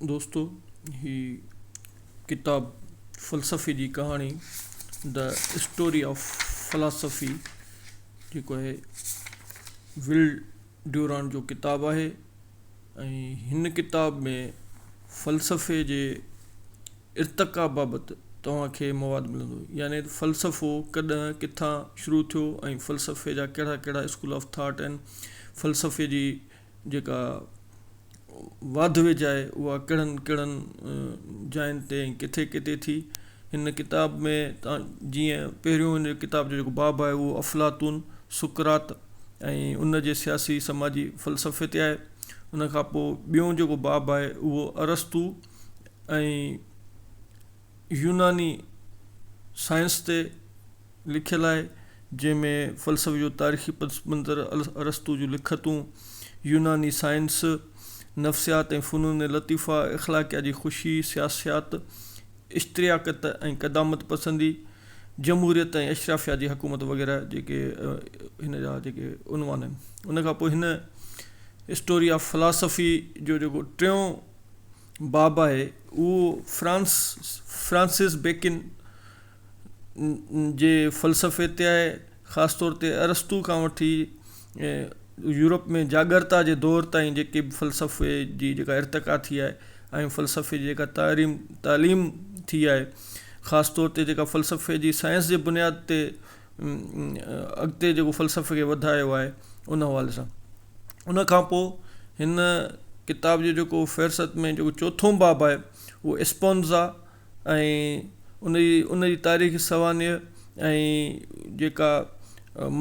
دوستو هي ڪتاب فلسفي جي ڪهاڻي The Story of Philosophy جيڪو آهي ول ڊيورانٽ جو ڪتاب آهي ۽ هن ڪتاب ۾ فلسفي جي ارتقا بابت توهان کي مواد ملندو يعني فلسفو ڪڏهن ڪٿان شروع ٿيو ۽ فلسفي جا ڪهڙا ڪهڙا اسڪول آف ٿاٽ آهن فلسفي جي جيڪا واڌ ويجهه آهي اها ڪهڙن ڪهڙن جاين تي ۽ ڪٿي ڪٿي ٿي. هن ڪتاب ۾ تان جيئن پهريون هن ڪتاب جو جيڪو باب آهي اهو افلاطون، سقراط ۽ ان جي سياسي سماجي فلسفي تي آهي. ان کان پوء ٻيون جيڪو باب آهي اهو ارسطو ۽ يوناني سائنس تي لکيل آهي، جنهن ۾ فلسفي جو تاريخي پس منظر، ارسطو جون لکتون، يوناني سائنس، نفسيات ۽ فنون لطيفه، اخلاقيات جي خوشي، سياسيات، اشتراڪيت ۽ قدامت پسندي، جمهوريت ۽ اشرافيه جي حڪومت وغيره جيڪي هن جا جيڪي عنوان آهن. ان کان پوء هن اسٽوري آف فلاسفي جو جيڪو ٽيون باب آهي اهو فرانس فرانسس بيڪن جي فلسفي تي آهي خاص طور تي ارسطو کان وٺي يورپ ۾ جاڳرتا جي دور تائين جيڪي به فلسفي جي جيڪا ارتقا ٿي آهي ۽ فلسفي جي جيڪا تعريم تعليم ٿي آهي خاص طور تي جيڪا فلسفي جي سائنس جي بنياد تي اڳتي جيڪو فلسفي کي وڌايو آهي ان حوالي سان ان کان پوء هن ڪتاب جو جيڪو فهرست ۾ جيڪو چوٿون باب آهي اهو اسپونزا ۽ ان جي ان جي تاريخي سوانح ۽ جيڪا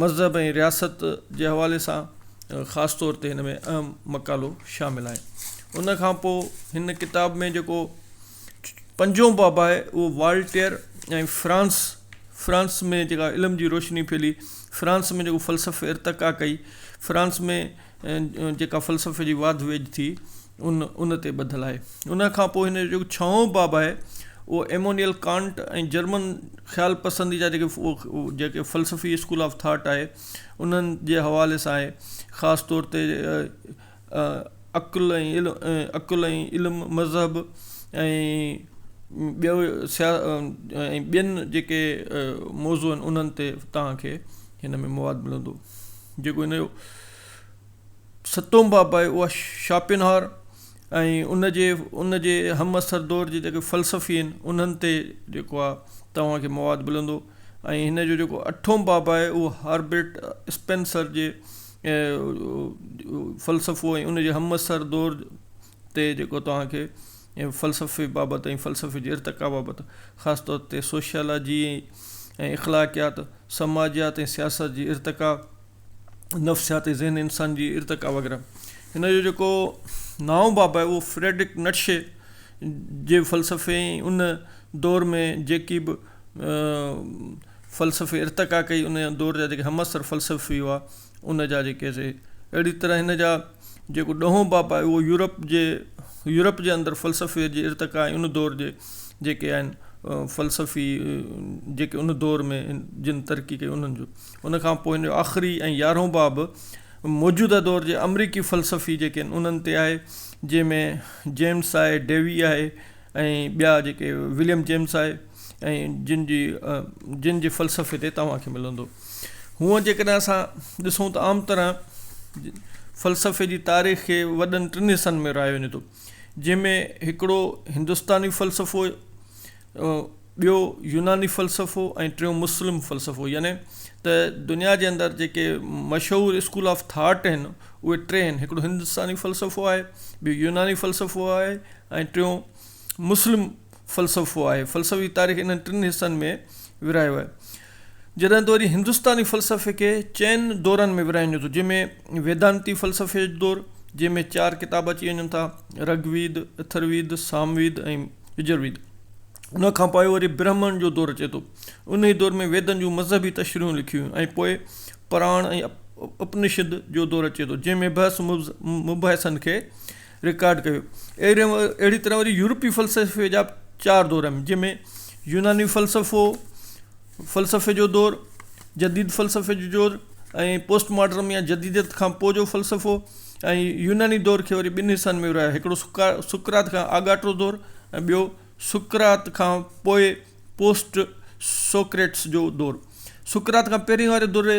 مذهب ۽ رياست جي حوالي سان خاص طور تي هن ۾ اهم مقالو شامل آهي ان کان پوء هن ڪتاب ۾ جيڪو پنجون باب آهي اهو والٽيئر ۽ فرانس فرانس ۾ جيڪا علم جي روشني ڦهلي فرانس ۾ جيڪو فلسفي ارتقا ڪئي فرانس ۾ جيڪا فلسفي جي واڌ ويجهه ٿي ان ان تي ٻڌل آهي ان کان پوء هن جو جيڪو ڇهون باب آهي اهو ايمونيل ڪانٽ ۽ جرمن خيال پسندي جا جيڪي جيڪي فلسفي اسڪول آف ٿاٽ آهي انهن جي حوالي سان آهي خاص طور تي عقل ۽ علم عقل ۽ علم مذهب ۽ ٻيو سيا ۽ ٻين جيڪي موضوع آهن انهن تي توهان کي هن ۾ مواد ملندو جيڪو هن جو ستون باب آهي اها شاپينهار ۽ ان جي ان جي همعصر دور جي جيڪي فلسفي آهن انهن تي جيڪو آهي توهان کي مواد ملندو ۽ هن جو جيڪو اٺون باب آهي اهو هربرٽ اسپينسر جي فلسفو ۽ ان جي همعصر دور تي جيڪو توهان کي فلسفي بابت ۽ فلسفي جي ارتقا بابت خاص طور تي سوشيالاجي ۽ اخلاقيات سماجيات ۽ سياست جي ارتقا نفسيات ۽ ذهن انسان جي ارتقا وغيره هن جو جيڪو نائون باب آهي اهو فريڊرڪ نٽشي جي فلسفي ۽ ان دور ۾ جيڪي به فلسفي ارتقا ڪئي ان دور جا جيڪي همعصر فلسفي هئا ان جا جيڪي سي اهڙي طرح هن جا جيڪو ڏهون باب آهي اهو يورپ جي يورپ جي اندر فلسفي جي ارتقا ۽ ان دور جي جيڪي آهن فلسفي جيڪي ان دور ۾ جن ترقي ڪئي انهن جو ان کان پوء هن جو آخري ۽ يارهون باب موجوده دور جي آمريڪي فلسفي جيڪي آهن انهن تي آهي جنهن ۾ جيمس آهي ڊيوي آهي ۽ ٻيا جيڪي وليم جيمس آهي ۽ جن جي جن جي فلسفي تي توهان کي ملندو هونء جيڪڏهن اسان ڏسون ته عام طرح فلسفي جي تاريخ کي وڏن ٽن حصن ۾ ورهايو وڃي ٿو جنهن ۾ هڪڙو هندستاني فلسفو ٻيو يوناني فلسفو ۽ ٽيون مسلم فلسفو يعني ته دنيا جي اندر جيڪي مشهور اسڪول آف ٿاٽ آهن اهي ٽي آهن هڪڙو هندستاني فلسفو آهي ٻيو يوناني فلسفو آهي ۽ ٽيون مسلم فلسفو آهي فلسفي تاريخ انهن ٽن حصن ۾ ورهايو آهي جڏهن ته وري هندستاني فلسفي کي چئن دورن ۾ ورهايو وڃي ٿو جنهن ۾ ويدانتي فلسفي جو دور جنهن ۾ چار ڪتاب اچي وڃن ٿا رگويد اٿرويد سامويد ۽ يجرويد ان کان پوء وري برهمڻ جو دور اچي ٿو. انهيء دور ۾ ويدن جون مذهبي تشريحون لکيون ويون ۽ پوء پراڻ ۽ اپنشد جو دور اچي ٿو، جنهن ۾ بحث مباحثن کي رڪارڊ ڪيو ويو. اهڙي طرح وري يورپي فلسفي جا چار دور آهن، جنهن ۾ يوناني فلسفو، فلسفي جو دور، جديد فلسفي جو دور ۽ پوسٽ ماڊرن يا جديديت کان پوء جو فلسفو ۽ يوناني دور کي وري ٻن حصن ۾ ورهايو هڪڙو سقراط کان آڳاٽو دور ۽ ٻيو سقراط کان پوء پوسٽ سوڪريٽس جو دور. سقراط کان پهرين واري دور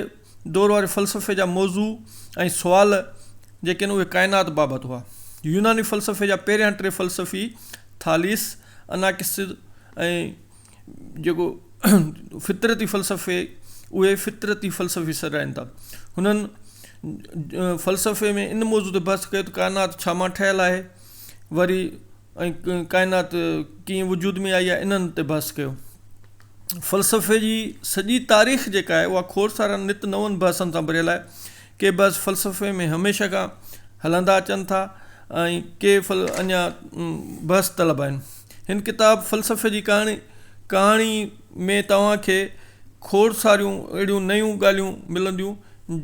دور واري فلسفي جا موضوع ۽ سوال جيڪي آهن اهي ڪائنات بابت هئا. يوناني فلسفي جا پهريان ٽي فلسفي ٿاليس، اناڪسز ۽ جيڪو فطرتي فلسفي اهي فطرتي فلسفي سڏرائين ٿا. هنن فلسفي ۾ ان موضوع تي بحث ڪيو ته ڪائنات ڇا مان ٺهيل آهي وري ۽ ڪائنات ڪيئن وجود ۾ آئي آهي انهن تي بحث ڪيو. فلسفي جي سڄي تاريخ جيڪا آهي اها کوڙ سارن نت نون بحثن سان ڀريل آهي. ڪي بحث فلسفي ۾ هميشه کان هلندا اچن ٿا ۽ ڪي اڃا بحث طلب آهن. هن ڪتاب فلسفي جي ڪهاڻي ڪهاڻي ۾ توهان کي کوڙ ساريون اهڙيون نيون ڳالهيون ملنديون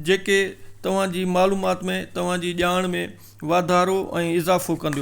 جيڪي توهان جي معلومات ۾ توهان جي ڄاڻ ۾ واڌارو ۽ اضافو ڪنديون.